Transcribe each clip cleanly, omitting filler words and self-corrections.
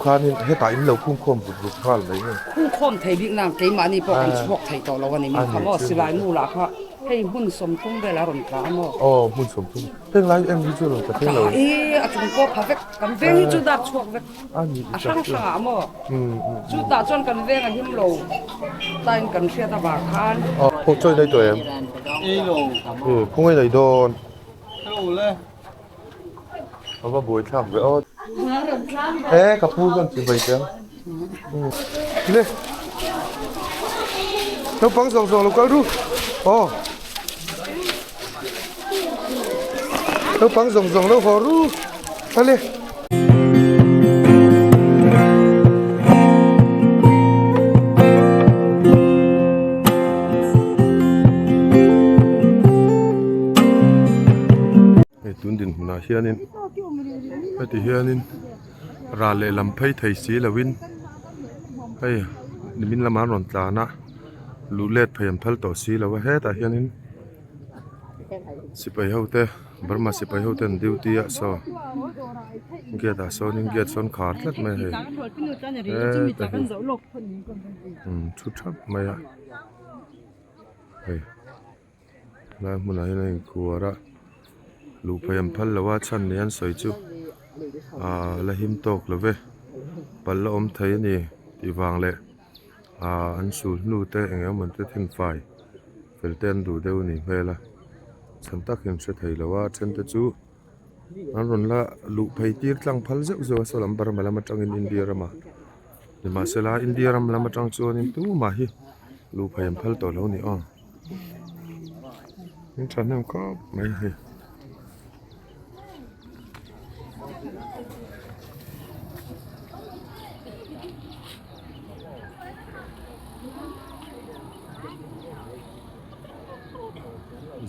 khanin hetah in lo khungkhawm vut vut nghal mai nge? Khungkhawm thei bik nang keimahni pawh kan chhuak thei tawh lo a ni min kha maw? Silai mu lah kha hei hmun 30 velah a rawn tla a maw? Aw hmun 30 heng lai em hi chu a rawn tla thleng lo. A tla e a chung pawh pha vek kan veng hi chu dak chhuak vek a hrang hrang ah maw? Chutah chuan kan veng a him lo tain kan hriat avang khan. Aw chawi nei tawh em? Khawngaih nei dawn. A va buai thlak ve aw. E ka pu chuan ti bai teh ang. Le. Naupang zawng zawng lo kal ru. Aw. Naupang zawng zawng lo haw ru. Ale. Hei tun dinhmunah hianin heti hianin ral lehlam phei thei si loin hei nimin lamah an rawn tlan a luh let phei an phal tawh si lo a hetah hianin sipai ho te Burma sipai ho te an duty a saw gate ah sawnin gate sawn khar tlat mai a hei heta hi thu thap mai a hei. Helai hmunah hian a inkhuar a luh phei an phal lo a chhan ni an sawi chu ahh la him tawk lo ve pal la awm thei a ni tih vang leh ahh an sul hnu te eng emaw te thenfai fel te an duh deuh a nih hmel a chhan takin hre thei lo a a then te chu an rawn la luh phei tir tlang phal zeuh zeuh a saw lam Burma lam atangin India ramah nimahsela India ram lam atang chuanin tumah hi luh phei an phal tawh lo a ni aw. In thahnem khawp mai hei.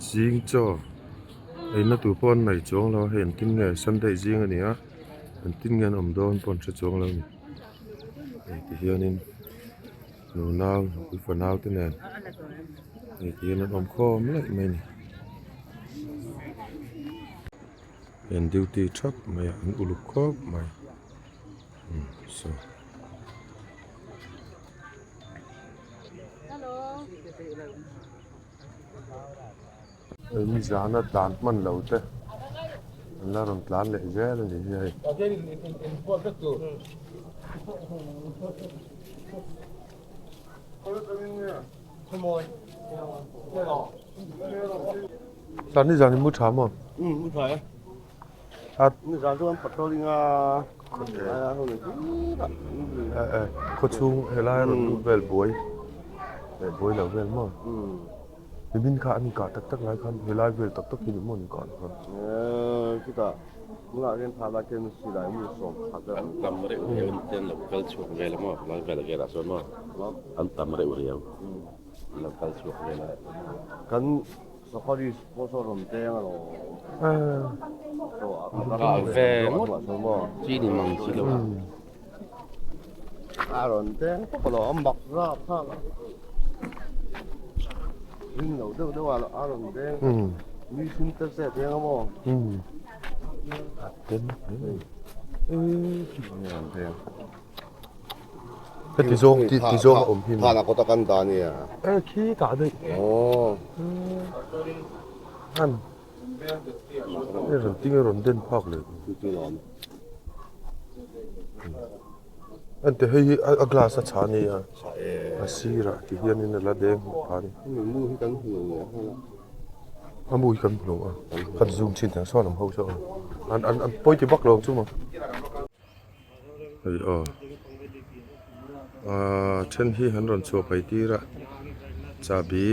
Zing chaw eina tur pawh an nei chuang lo a hei engtin nge Sunday zing a ni a engtin nge an awm dawn pawh an hre chuang lo a ni hei ti hianin. Nunau nupui fanau te nen hei ti hian an awm khawm laih mai a ni. An duty thap mai a an uluk khawp mai umm saw. Hei zana tlan hman lo te an la rawn tlan leh zel a ni hi hei. Tlan ni zan in mu tha maw? Um mu tha e. A ni zan chuan patrolling a khaw chhung helai a rawn lut vel buai leh buai lo vel maw? Nimin kha an inkah tak tak lai khan helai vel tak tak hi ni maw an inkah kha? Chutah tunah hian tha lai khian silai mu sawm khat vel an tam reuh riau an ten lo kal chhuak vel a maw helai vel velah chuan maw an tam reuh riau an lo kal chhuak vel a. Kan safari pawh saw rawn teng alawm. Kah ve chi ni mang si lo a. A rawn teng pawp alawm a mak zat nghal a. Ring lo deuh deuh a a rawn teng. Mi hlim te che teng a maw? A ten hle mai. Heti zawng ti ti zawng a awm hi. Thana kawta kan dah ania. E khi tah daih. Aw. An. E rawn tinge rawn den phak leh. Ente hei hi a glass a chhah a nia a sirah ti hianin a la deng hmuh phah a ni. A mu hi kan hmu lo a kan zoom chhin thei ang sawn ang ho saw an an an pawi ti vak lo ang chu maw. Hei aw ahh then hi an rawn chhuah phei tir a chahbi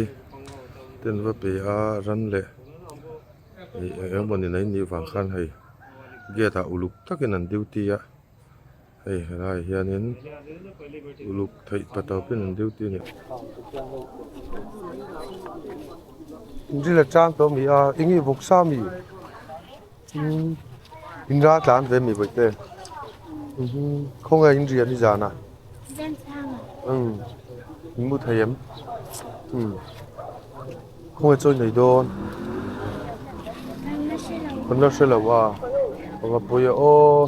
te an va pe a ran leh ih eng emaw ni mai nih vang khan hei gate ah uluk takin an duty a hei helaiah hianin uluk theih pa tawpin an duty a ni. Inril a chang tawh a ni a eng nge vawksa mi? In ral tlan ve mi vawi te khawnge in rian i zan a in mu thei em khawnge chawi nei dawn kan la hre lo a ka va pawi a aw.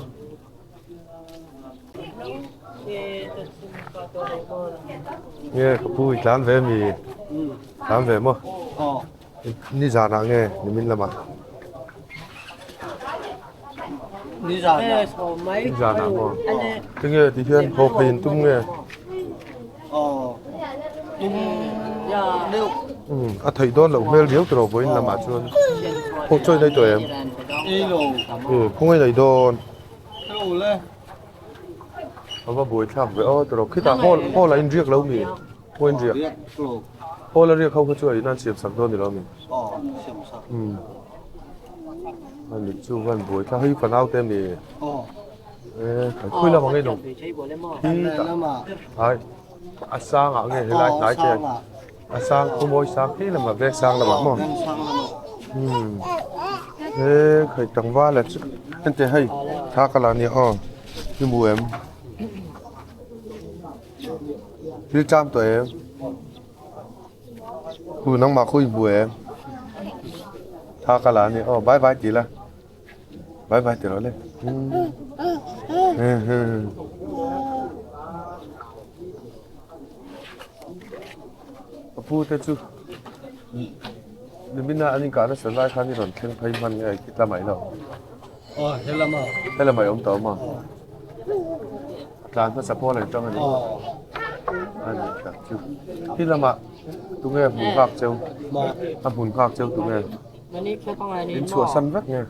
Nge ka pu i tlan ve mi? Tlan ve maw? Ni zanah nge nimin lamah? Ni zanah. Ni zanah maw? Tinge ti hian haw phei in tum nge? A theih dawn loh hmel riau tawh vawiin lamah chuan pawh chawi nei tawh em? Khawngaih nei dawn. A va buai thlak ve aw tawh khitah hall hall ah inriak lo mi? Khaw inriak? Hall a riak ho kha chu a in an siam sak dawn ni lo mi? A nih chu van buai thlak hei fanau te mi? Khawi lamah nge nung? Khi a sangah nge helai hnai te a sang khawmawi sang khi lamah veng sang lamah maw he khai tlangval a chu henteh hei thla ka la nia aw i hmu em thil cham tawh em khu nangmah khu i hmu em thla ka la nia aw bye bye ti la. Bye bye ti rawh le. Ka pu te chu nimina an inkah nasa lai khan i rawn thleng phei hman nge khi lamah ilo. Aw he lamah. He lamah i awm tawh maw? Tlan hmasa pawl an tang a ni. A ni tak chu. Khi lamah tunge hmun nghak cheu? A hmun nghak cheu tunge? In chhuahsan vek nge?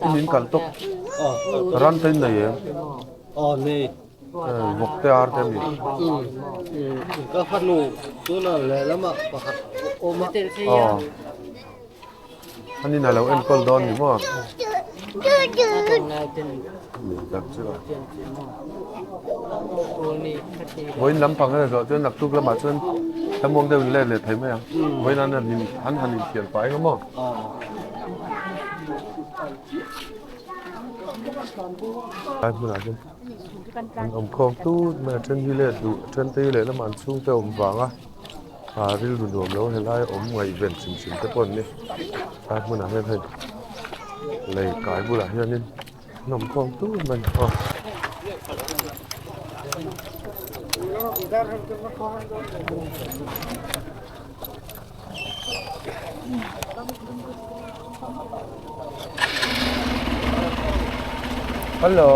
In in kal tawp. Ran te in nei em? Vawk te ar te a mi? Ka fanu tuna lehlamah pakhat awm a. Aw. Anin a lo enkawl dawn ni maw? Tak chu a. Vawiin lampang a zawh chuan naktuk lamah chuan thlamuang deuh in let leh thei mai ang. Vawiin an han in an han inthiar pah eng emaw. Lai hmunah chuan an awm khawm tut mai a then hi let duh a then te hi lehlamah an chhungte awm vang a. A rilru nuam lo helai awm ngaihven hrim hrim te pawh an ni tlai hmunah hian hei lei kai bulah hianin an awm khawm tur mai a ni aw. Hello.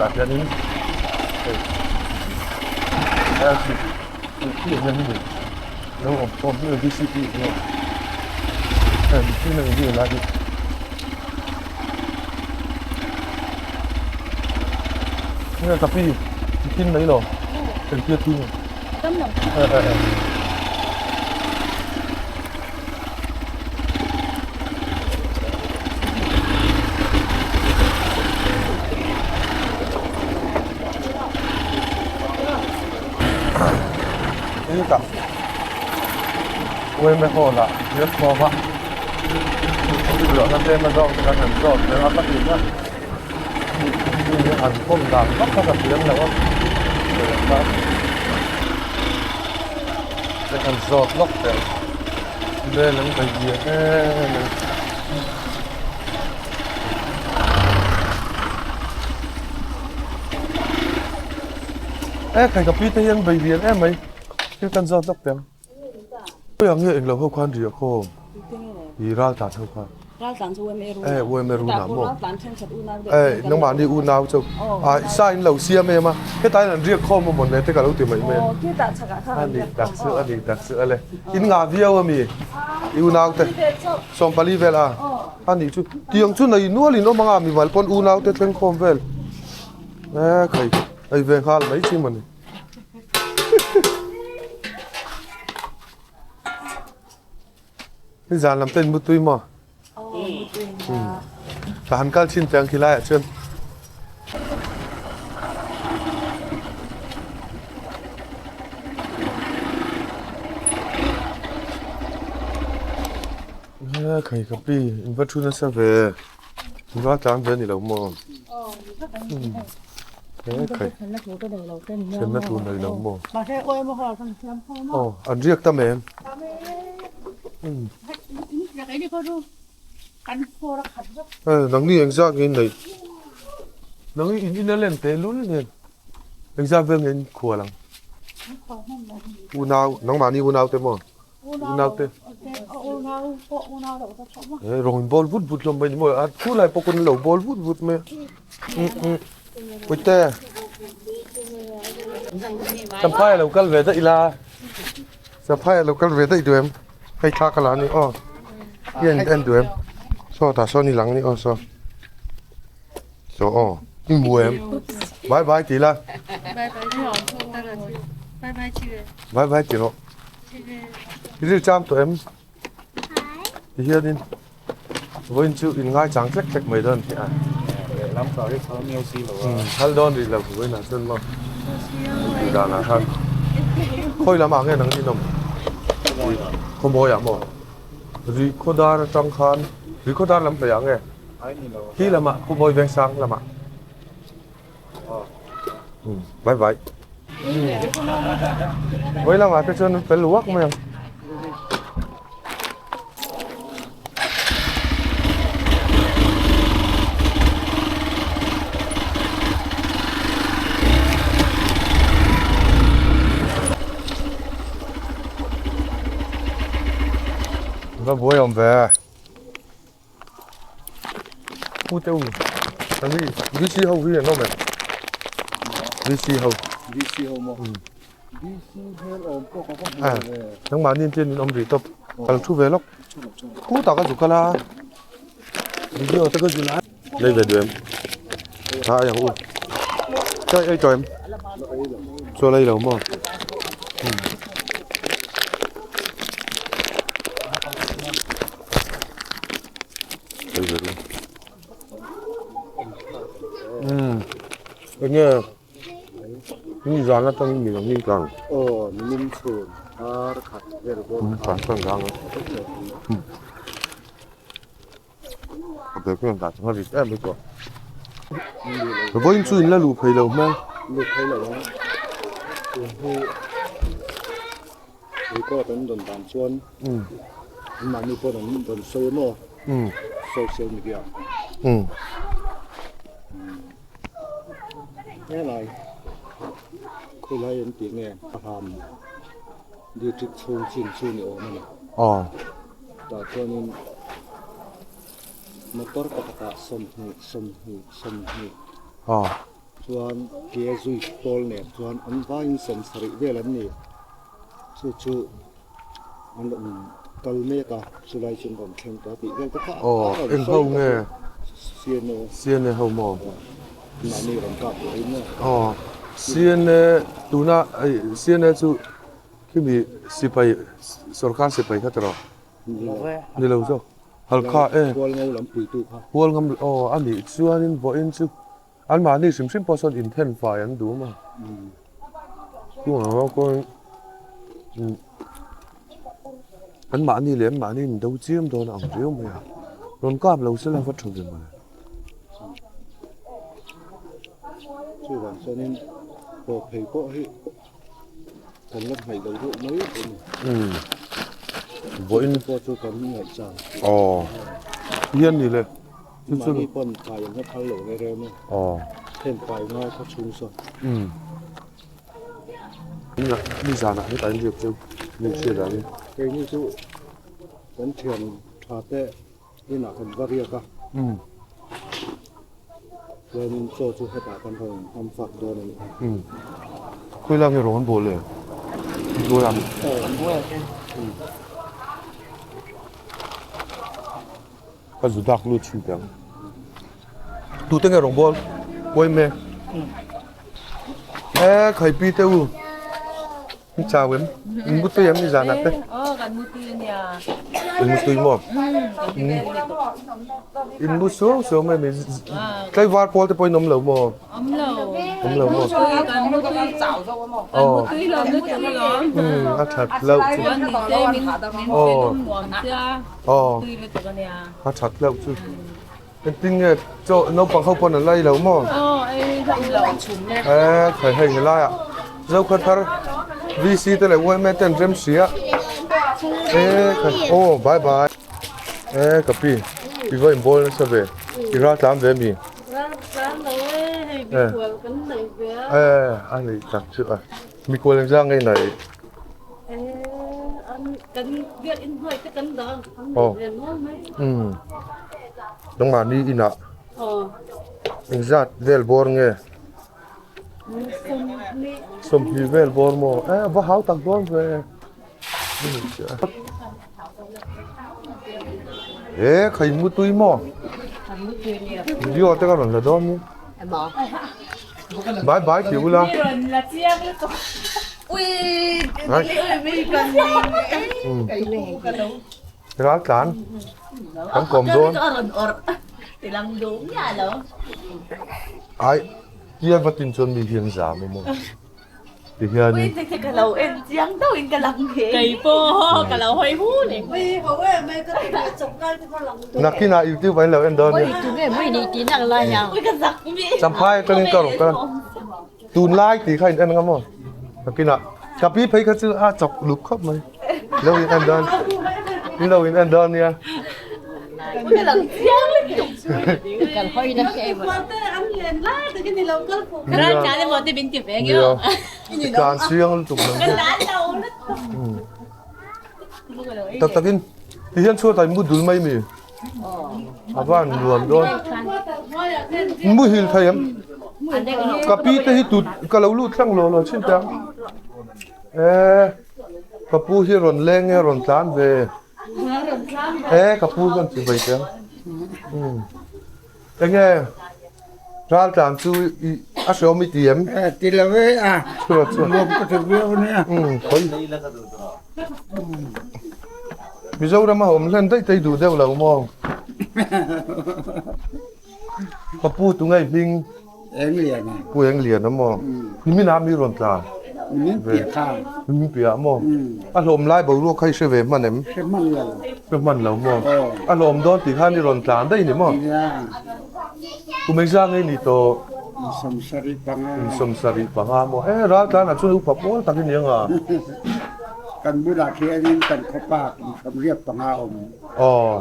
Tah hianin hei LCP hian hemi lo awm khawm hi D_C_P hian hei mihring a ni lai hi. Nge ka pi i thin mai lo engtia thi nge Hetah Uaime hall ah hian khawm a zawhna tlem a zawk te kan han zawt reng a ka tih kha an khawm dan vak kha ka thiam lo a te han zawt lawk teh ang vel an kai zia em em e khai ka pi te hian bei lian em mai thil kan zawt lawk teh ang khawiah nge englo ho khan riah khawm i ral tlan ho khan. E UMA run ah maw? E nangmahni unau chu a sa in lo siam em a hetlai in an riak khawm a mawn le te ka lo ti mai mai a ni tak chu a ni tak chu a le in ngah viau a mi i unau te sawmpali vel a a ni chu tiang chu nei nual in awm anga mimal pawn unau te thleng khawm vel e khai ei ve nghal mai chi mawni. Ni zan lam te in mutui maw? Ka han kal chin teh ang khi laiah chuan. E khai ka pi in va thu nasa ve in va tlang ve ni lo maw e khai thlenna tur nei lo maw aw an riak ta mem e nangni engzat nge in neih nangni in in a len teh lul nen engzat vel nge in khual ang unau nangmahni unau te maw. Unau te. Eh rawng in bawl vut vut hlawm mai ni maw a thu lai pawh pawn lo bawl vut vut mai a Puite Champhai a lo kal ve daih ila Champhai a lo kal ve daih duh em hei thla ka la a ni aw i en en duh em saw tah sawn i lang a ni aw saw saw aw i hmu em bye bye ti la bye bye ti rawh. I ril chang tawh em? Ti hianin vawiin chu in ngai chang tlek tlek mai dawn a. Phal dawn rih lo vawiin ah chuan maw tih dan ah khan khawi lam ah nge nang in awm? Khawmawi ah maw? Rihkhawdar atang khan Rihkhawdar lam hnaih ah nge? Khi lam ah Khawmawi Vengsang lam ah. Bye bye. Vawi lamah te chuan an fel uak mai ang. Va buai awm ve. Pu te u ang hi VC ho hi an awm em VC ho VC ho maw VC hmel awm pawh ka va hmu ve nangmahni in chen in awm rih tawp ka lo thu ve lawk khu tak a zu kal a video te ka zu lai lei ve duh em tha ai ang u chaw ei tawh em chaw lei lo maw. Enge ni zan atangin mi lo ning tlang. Aw nim chhun ar khat vel bawk kha. Kan sang a. A bag hian dah chang a rit em mai tawh. Vawiin chu in la luh phei lo hmel. Luh phei lo ang. Tun hi record an rawn dan chuan anmahni pawh an rawn sawi a maw social media helai khawilai an tih nge a ham district chhung chin chu ni awm a ni tah chuanin motor pakhatah sawmhnih sawmhnih sawmhnih. Chuan ke zui pawl nen chuan an vaiin sawmsarih vel an ni. Chu chu an rawn kal mek a, chulai chu an rawn thleng ta tih vel te kha a rawn Eng ho nge? CNA. CNA ho maw? Mahni rawn kap tawh in maw? Aw, CNA tuna CNA chu khimi sipai sorkar sipai kha tiraw? Ni lo zawk. Halkha e. Hualngo lam puitu kha. Hualngam aw a nih chuanin vawiin chu Anmahni hrim hrim pawh sawn inthen fai an duh a, chungah pawh anmahni leh anmahni in do chiam dawn a ang riau mai a, rawn kap lo se la va tha ve mawle. Chuvang chuanin haw phei pawh hi kan la hnaih lo deuh mai a ni. Vawiin pawh chu kan ngaihchang. Aw, hian ni le. Mahni pawn fai ang a phal lo reng reng a. Aw. Heng fai ngai kha chhung sawn. Umm. Ni zanah hetah in riak cheu ni hriat ah hian. Keini chu kan thian tha te inah kan va riak a. Umm. Chuanin chaw chu hetah kan rawn hmang fak dawn a ni. Umm. Khawi lai nge rawn bawl le? Buai ang. Aw an buai ang e. Umm. Ka zu dak lut thin teh ang. Tute nge rawng bawl mek? E khai pi te u. In chau em? In mutui em ni zanah te? Aw kan mutui ania. In mutui maw? In mu suau suau mai mai. Tlaivar pawl te pawh in awm lo maw? Awm lo. Awm lo maw? Kan mutui kan mutui lo lutuk alawm. A that loh chu. Chuan ni te min min lum nuam sia. Mutui lutuk ania. A that loh chu. Engtin nge chaw naupang ho pawn an la ei lo maw? Aw ei hlawm lo. Eee khai hei helaiah Zokhathar VC te leh yma te an rem si a. Eee khai aw bye bye. Eee ka pi i va inbawl nasa ve i ral tlan ve mi? Ral tlan lo e hei mikhual kan nei ve a. Eee a neih tak chu a mikhual engzah nge i neih? Eee an kan biakinn hnuai te kan dah an nei ve nual mai. Umm nangmahni inah engzat vel bawr nge? Sawmhnih vel bawr maw? Eh va hau tak dawn ve. Eh kha in mutui maw? Video te ka rawn la dawn ni. Bye bye tih ula. Ral tlan kan kawm dawn. Ai tia va tin chuan mi hian zam emaw ti hianin. Nakinah youtube ah in lo en dawn nia. Champhai atangin ka rawn kal a. Tunlai tih kha in en ang maw? Nakinah ka pi phei kha chu a chawk lut khawp mai. Lo in en dawn in lo in en dawn nia. Nia tlan chiang lutuk mai. Tak takin ti hian chhuat ah in mu dul mai mi. A van nuam dawn. Muhil thei em? Ka pi te hi tut ka lo lut tlang lo lo chin tang. Eh ka pu hi rawn leng nge rawn tlan ve. Eh ka pu hian chi vai teng. Enge ral tlan chu i a hreawm i ti em? Ti lo e a. Chua chua. Nuam ka ti viau ania. Khawi. Mizoram a awm hlen daih te i duh deuh lo maw? Ka pu tu ngei hming? Eng lian a. Pu eng lian a maw? Nimin ah mi rawn tla? Nimin piah kha. Nimin piah maw? A hlawm lai boruak kha i hre ve hman em? Hre hman lo. Hre hman lo maw? A hlawm dawn tih khan i rawn tlan daih ni maw? Nia. Kum engzah ngei ni tawh? Sawmsarih panga. Sawmsarih panga maw? E ral tlan ah chuan upa pawl tak i ni ang a. Kan bulah khianin kan khawpa kum sawmriat panga awm. Aw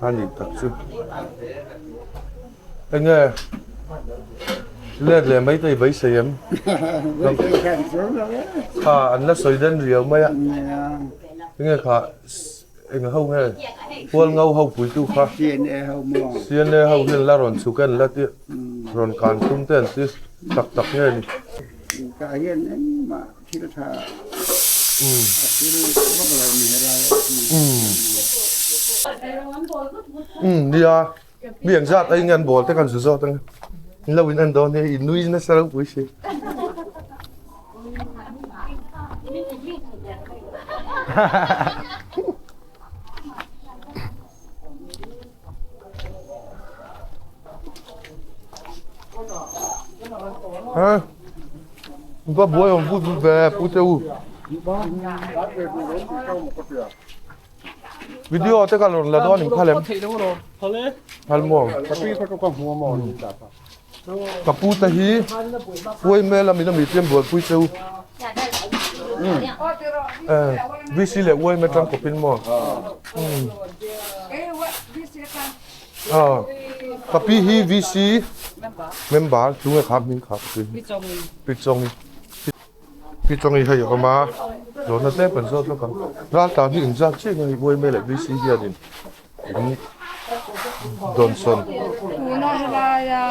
a nih tak chu. Enge let leh mai te i beisei em? Beisei khan chu lo e. Kha an la sawi den riau mai a. Enge kha eng ho nge hual ngo ho puitu kha. CNA ho maw? CNA ho hian la rawn chhuk en la ti rawn kan tum te an ti tak tak nge ni. Ka hian engmah thil tha a thil vak lo ni helai. Nia. Mi ang zat aiin an bawl te kan zu zawt ang in lo in en dawn hi in nui nasa ropui si. Ha? Va buai awm vut vut ve pu te u. Video te ka rawn la dawn in phal em? Phal maw? Ka pu te hi puai hmel a min a mi tlem buaipui cheu. VC leh UIM atang kawpin maw? Ka pi hi VC member tunge kha hming kha ka pi hi? Pi Chawngi. Pi Chawngi hei a awm a, zawhna tlem kan zawt lawk ang. Raltlan hi inzat chiah nge hei Uaime leh VC hianin an dawnsawn. Tuna helaia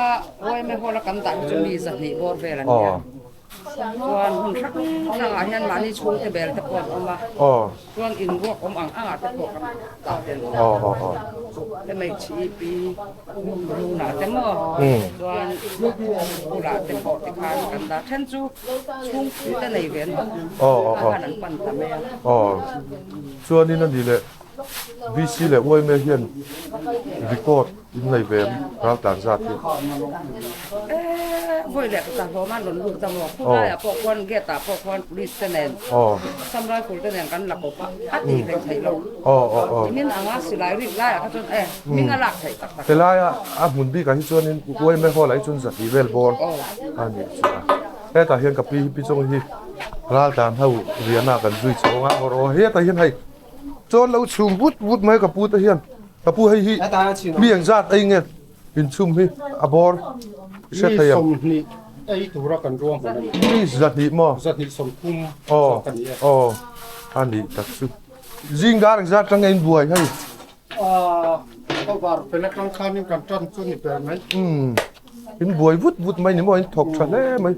Uaime hall a kan dah hi chu mi zahnih bawr vel an nia. Chuan hmun hrang hrangah hian mahni chhungte bel te pawh an awm a. Chuan in ruak awm ang angah te pawh kan dah tel. MHEP runah te maw chuan bulah te pawh tikhan kan dah. Then chu chhungpui te nei ve an awm. Khan an pan ta mai a. Chuanin a ni leh VC leh YMA hian record in nei ve em raltlan zat hi? Eh, vawi leh ta hlawm a rawn lut ta maw? Khulaiah pawh khuan gate ah pawh khuan police te nen Assam Rifle te nen kan la kawp a, a tih hlei theih lo. Min anga silai rik laiah kha chuan eh hming a lak theih tak tak. Helaia a hmun bikah hi chuanin YMA hall ah hi chuan zahnih vel bawr a nih chu a. Hetah hian ka pi hi pi chawng hi raltlan ho riahna kan zui chho ang a, aw hetah hian hei chawn lo chhum vut vut mai ka pu te hian ka pu hei hi mi eng zat ei nge inchhum hi a bawr hre thei ang. Mi sawmhnih ei tura kan ruang hman a ni. Mi zahnih maw? Zahnih sawmthum zawk a ni e. Aw a nih tak chu. Zing dar eng zat tang nge in buai hei? A var fel atang khanin kan tan chu ni ber mai. Umm in buai vut vut mai ni maw in thawk tha hle mai.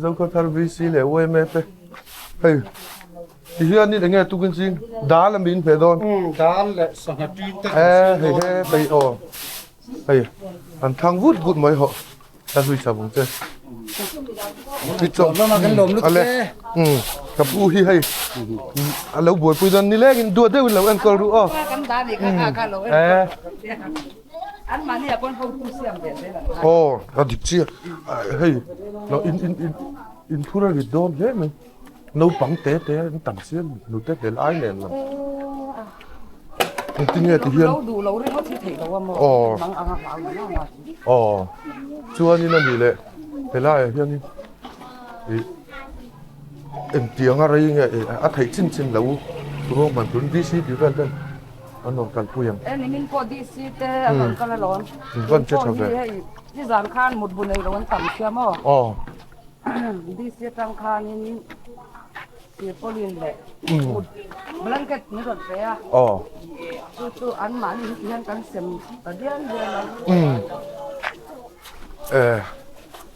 Zokhawthar VC leh YMA te hei ti hianin eng nge tukin ching dal a min hmeh dawn. Umm dal leh sangha ṭin te kan siam dawn. Hei he hei aw hei an thang vut vut mai hawh. Ka zui chho vung che. Ale. Ka pu hi hei. A lo buaipui dawn ni lengin duat deuhin lo enkawl ru aw. Aw a dik chiah. Hei lo in in in in phur a rit dawn hle mai. Naupang te te an tam sia nute tel ai nen lam. Engtin nge ti hian. Aw. Aw chuanin a nih leh helaiah hianin ih engtianga rei nge ih a theih chin chin lo ruahman tun DC tih vel ten an rawn kalpui ang. E nimin pawh DC te an rawn kal alawm. In van che tha ve. Hei nizan khan mut bu nei lo an tam sia maw. Aw. DC atang khanin Tirpawlin leh mut blanket min rawn pe a. Aw. Chu chu an mahni hi hian kan sem ta dial dial a. Eh.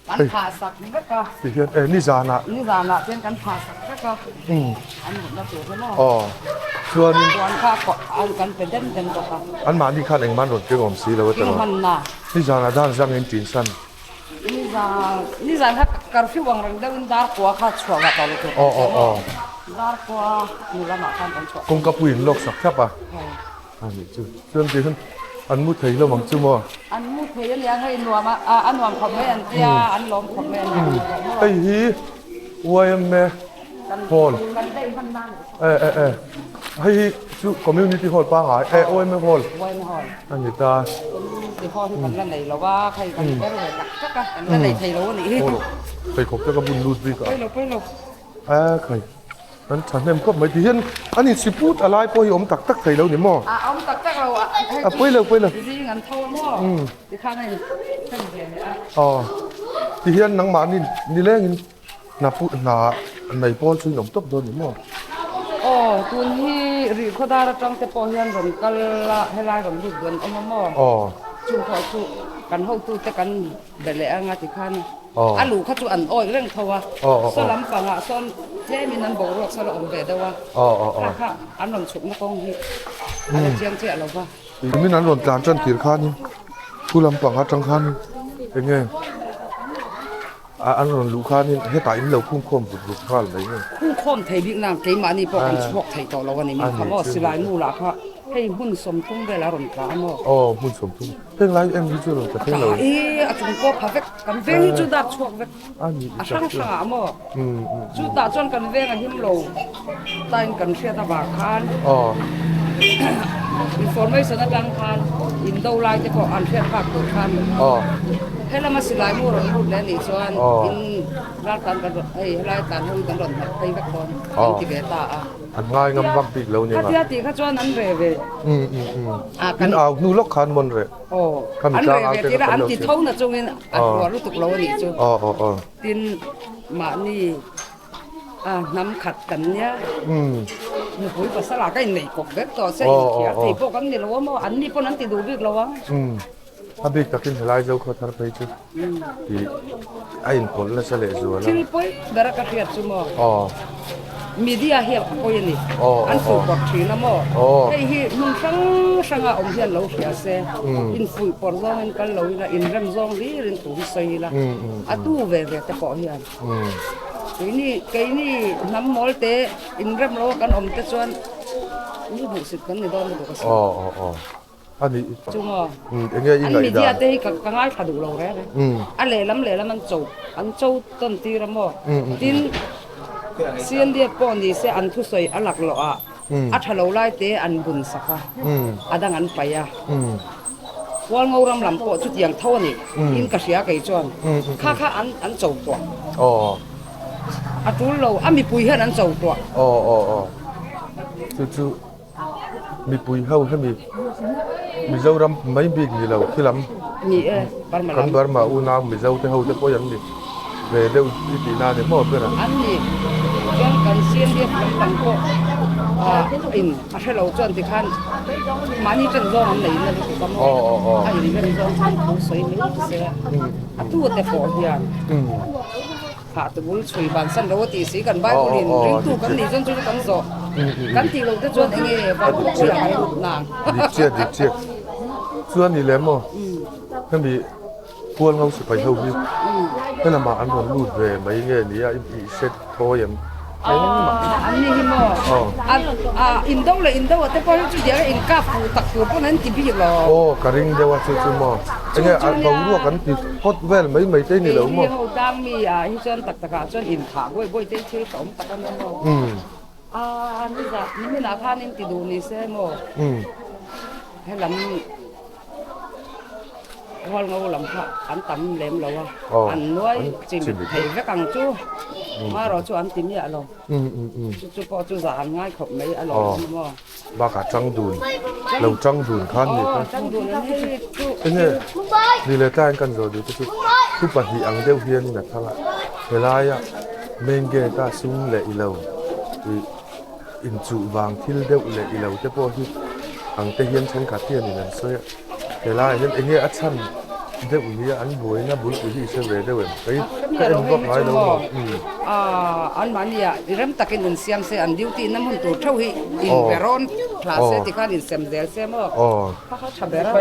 Kan phah sak vek a. Ti hian eh nizanah. Nizanah chuan kan phah sak vek a. An mutna tur hi maw. Aw. Chuanin. Puan kha an kan pe den den bawk a. An mahni khan engmah an rawn keng awm si lo a tiraw. Keng hman na. Nizanah dan zangin ṭin san. Nizan kha curfew ang reng deuhin dar kua kha chhuah vah tawh lo tur kan tia maw? Dar kua hnu lamah khan kan chhuah. Kawngka puiin lawk sak thlap a. A nih chu. Chuan ti hian an mu thei hlawm ang chu maw? An mu thei a nia hei nuam a a nuam khawp mai an tia an lawm khawp mai an nia. Hei hi YMA hall. Kan daih hman nan. E e e hei hi chu community hall pangai e YMA hall. YMA hall. A ni ta. Community hall hi kan la nei lo a hei kan ber ve tak tak a kan la nei thei lo a nih hi. Phei khawp te ka bun lut bik a. Pawi lo pawi lo. E khai kan thahnem khawp mai ti hian an in siput a lai pawh hi awm tak tak thei lo ni maw? A awm tak tak lo a hei A pawi lo pawi lo. Zing an tho a maw? Tikhan a in fan ve leh a. Aw ti hian nangmahni nilengin Hna put hna nei pawl chu in awm tawp dawn ni maw? Aw, tun hi rihkhaw dar atang te pawh hian rawn kal a, helai rawn lut duh an awm a maw? Aw. Chung pawh chu kan hotute kan be leh anga tikhan Aw. a luh kha chu an awih reng tho a. Aw aw aw. Saw lampangah sawn tlemin an boruak sawn a awm ve deuh a. Aw aw aw. Kha kha an rawn chhukna kawng hi a la chiang chiah lo va. Tumin an rawn tlan tan tir khanin thu lampang atang khanin eng nge? A an rawn luh khanin hetah in lo khungkhawm vut vut nghal mai nge. Khungkhawm thei bik nang keimahni pawh kan chhuak thei tawh lo a ni min kha maw silai nu lah kha hei hmun 30 vel a rawn tla a maw. Aw hmun 30 heng lai em hi chu a rawn tla thleng lo. A tla i a chung pawh pha vek kan veng hi chu dak chhuak vek a hrang hrang ah maw chutah chuan kan veng a him lo tain kan hriat avang khan information atang khan indo lai te pawh an hriat phak tur khan Helama silai mu rawn lut leh anih chuan in raltlan kan rawn hei helai tlan ho hi kan rawn hnawt phei vek dawn an ti ve ta a. An ngai ngam vak bik lo nia. Khatia tih kha chuan an reh ve. In au hnu lawk khan mawn reh. Aw an reh ve tir a an ti tho na chungin a hluar lutuk lo anih chu. Tin mahni a hnam khat kan nia nupui pasal ah ka inneih kawp vek tawh se inthiar thei pawh kan ni lo a maw an ni pawn an ti duh bik lo ang. A bik takin helai zo khaw thar phei chu tih a inpawlh nasa leh zual a. Thil pawi ber a ka hriat chu maw? Media hi a pawi a ni. An fuihpawrh thin a maw? Hei hi hmun hrang hranga awm hian lo hria se, infuihpawrh zawngin kal lo ila, inrem zawng hlirin thu hi sawi ila, a tu ve ve te pawh hian. Keini keini hnam mawl te inrem lo a kan awm te chuan mi hmuhsit kan ni dawn lutuk asin. A nih. Chu maw? Enge i An ngaih media dan? te hi ka ka ngaithla duh lo reng e. A lehlam lehlam an cho an cho tawn tir a maw? Tin, CNDF pawh ni se an thusawi a lak loh ah a tha lo lai te an bun sak a, a dang an paih a. Hualngo ram lam pawh chutiang tho a ni in ka hria kei chuan kha kha an an cho tuah. A tul lo, a mipui hian an cho tuah. Aw aw aw. Chu chu. Mipui ho hemi Mizoram mai bik ni lo khi lam kan Burma unau Mizo te ho te pawh an ni ve deuh i tih na ni maw ber a. An ni chuan kan CNDF lampang pawh in a hre lo chuan tikhan mahni ṭan zawng an nei na lutuk a maw a inrem zawng chuan thu sawi mai se a tu te pawh hian. Hah te bul chhui bansan lo a tih si kan Bible in ringtu kan nih chuan chu chu kan zawh kan tih loh te chuan enge van khawpui ah kan lut nang. Dik chiah dik chiah chuan ni lem maw hemi kual ngo sipai ho hi helamah an rawn lut ve mai nge nia i hre thawi em. An ni hi maw? Indo leh indo a te pawh hi chutiang a inkap fuh tak tur pawn an ti bik lo. Aw ka ring deuh a chu chu maw? Enge a boruak an ti hot vel mai mai te ni lo maw? Keini ho tlang mi ah hi chuan tak takah chuan inthah buai buai te thil ka awm tak a nia maw? Ni zah ni hmunah khan in ti duh ni se maw? Helam. Hualngo lam kha an tam lem lo a, an nuai chim thei vek ang chu, marawh chu an ti miah lo, chu chu pawh chu zah an ngai khawp mai a lawm chu maw. Bakah chang dun, lo chang dun khan ni kha. Chang dun an hei chu. Enge ni leh tlaiin kan zawh duh te chu thu pahnih ang deuh hianin a thang a, helaia main gate a sum leh ilo ih inchuh vang thil deuh leh ilo te pawh hi ang te hian thenkhat hianin an sawi a helaiah hian eng nge a chhan deuh nia an buaina bulpui hi i hre ve deuh em kei ka en vak ngai lo maw aaa anmahnia rem takin in siam se an duty na hmun tur theuh hi in be rawn thla se tikhan in sem zel se maw kha kha tha ber a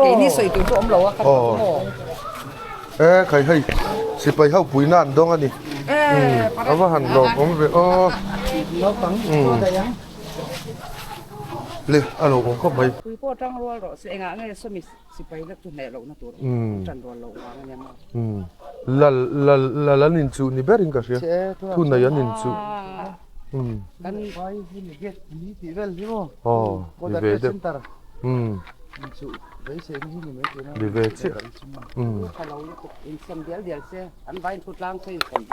keini sawi tur chu awm lo a kha maw. E khai hei sipai ho puina an dawng a ni a va han lawm awm ve aw le a lo awm khawp mai. Pui pawh tang rual rawh se engah nge sawmi sipai lak chu hneh lohna tur tan rual loh vang a nia maw. Lal lal lal an inchuh ni berin ka hria thunei an inchuh. Kan aw ni ve deuh. Ni ve chiah.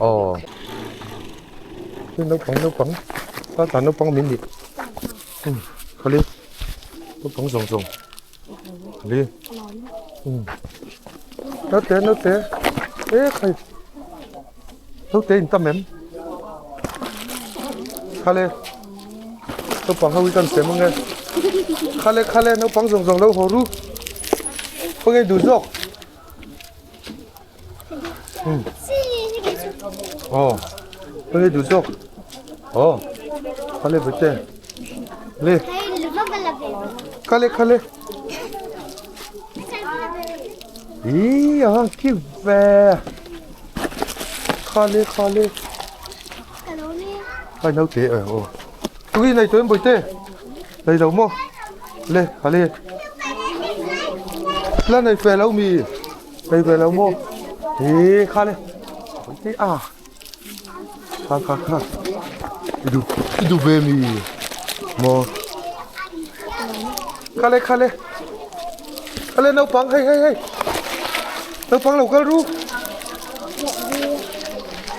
Aw. Hei naupang naupang ta tah naupang min nih khali naupang zawng zawng khali naute naute e khai naute in tam em khale naupang ho hi kan sem ange khale khale naupang zawng zawng lo haw ru khawnge duh zawk. Aw hei duh zawk aw khale bute le khale khale ih a cute ve khale khale hai naute aw tui nei tawh em bawihte nei lo maw le khale la nei fe lo mi. Hei ve lo maw he kha le te a kha kha kha i du i du ve mi maw kha le kha le kha le naupang hei hei hei naupang lo kal ru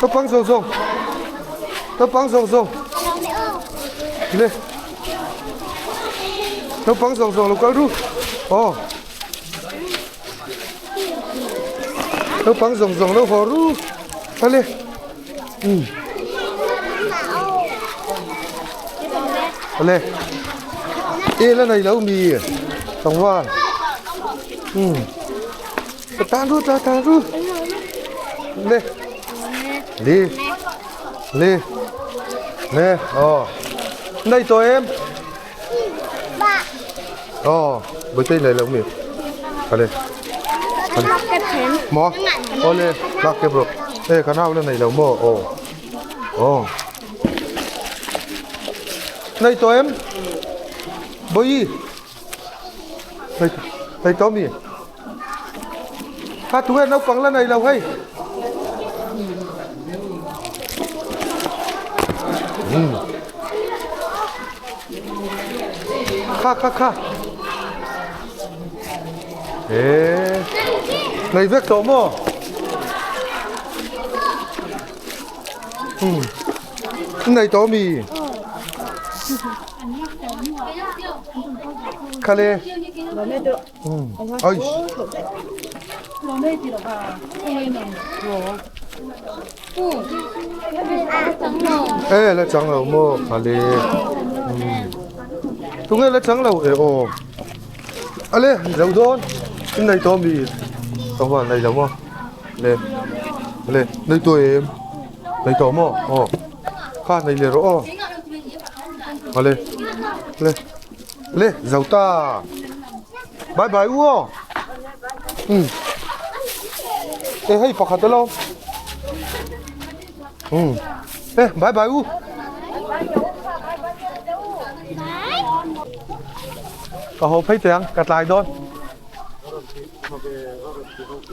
naupang zawng zawng naupang zawng zawng le naupang zawng zawng lo kal ru aw. Naupang zawng zawng lo haw ru ale umm ale e la nei lo mi tlangval. Ừ. Tan ru ta tan ru. Le. Li. Li. Le. Ờ. Đây tôi em. Ờ, với tên này là ông miệng. Ở đây. Mò. Ô le, lak ke bro. E kan hau le nei lo maw? Aw. Aw. Nei tawh em? Bawi. Nei nei tawh mi? Kha tunge naupang la nei lo hei. Hmm. Kha kha kha. Ê, Nei vek tawh maw? Hmm. Nei tawh mi? Khale. Hmm. Ai. Ê, la chang lo maw? Khale. Hmm. Tunge la chang lo e aw. Ale, zo dawn. In nei tawh mi? Tawh huan nei lo maw? Le, le, nei tawh em? Nei tawh maw? Aw. Kha nei leh rawh aw. Ale, le, le, zo ta. Bye bye u aw. Um. E hei pakhat alo. Um. E bye bye u. Ka haw phei teh ang, ka tlai dawn.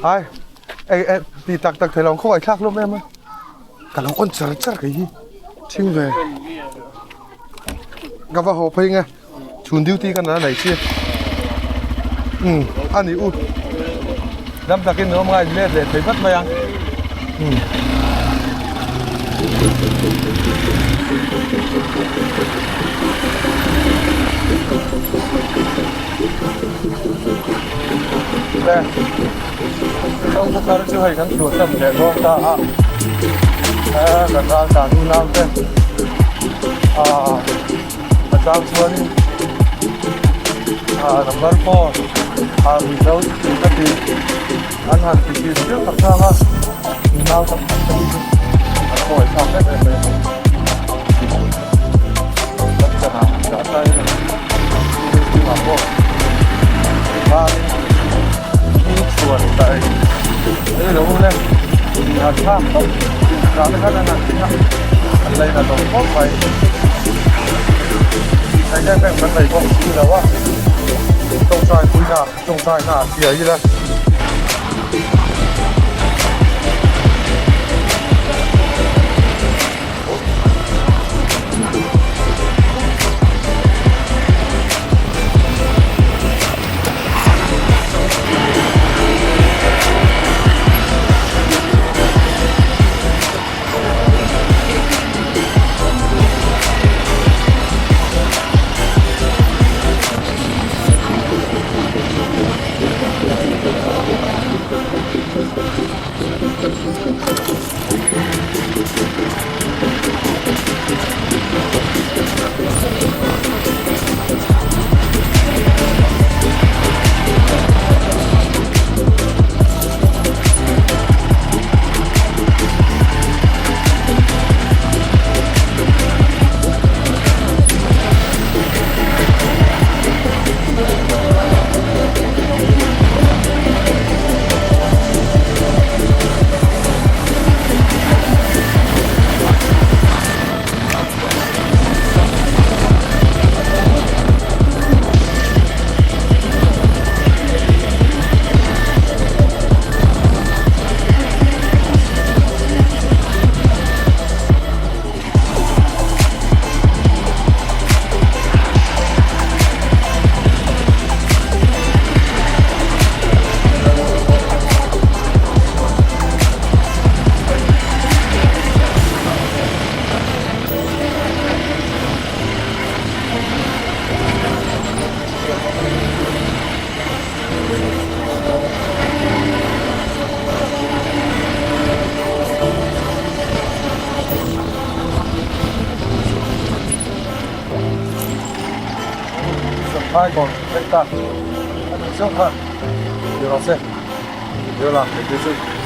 Hai, ei e ti tak tak thei lo ang khawngaih thlak hlawm em a. Ka lo on char char kei hi, thing ve. Ka va haw phei nge, chhun duty ka nana nei chi. Um, a ni u. Dam takin nuam ngai let leh thei vat mai ang. Um. Le Chhungkaw thar chu hei kan chhuahsan leh dawn ta a kan ral ta nu nau te ah a chang chuanin ah number 4 ah ruihhlo tih ka ti an han ti tih chiang tak tak a nau tam tak te hi chu an khawngaih thlak em em mai a ni kan chanah dah ta ila chungah pawh tikhanin mi chhuan ta ei ei lo le han thlak tawp tah te khan an han ti a an laina tawp khawp mai hei em em kan nei bawk si lo a tawngtai puina tawngtai na a hria ila. Hai còn đây ta. Anh mình xuống hả? Ni rawh se. Yola, hei chu.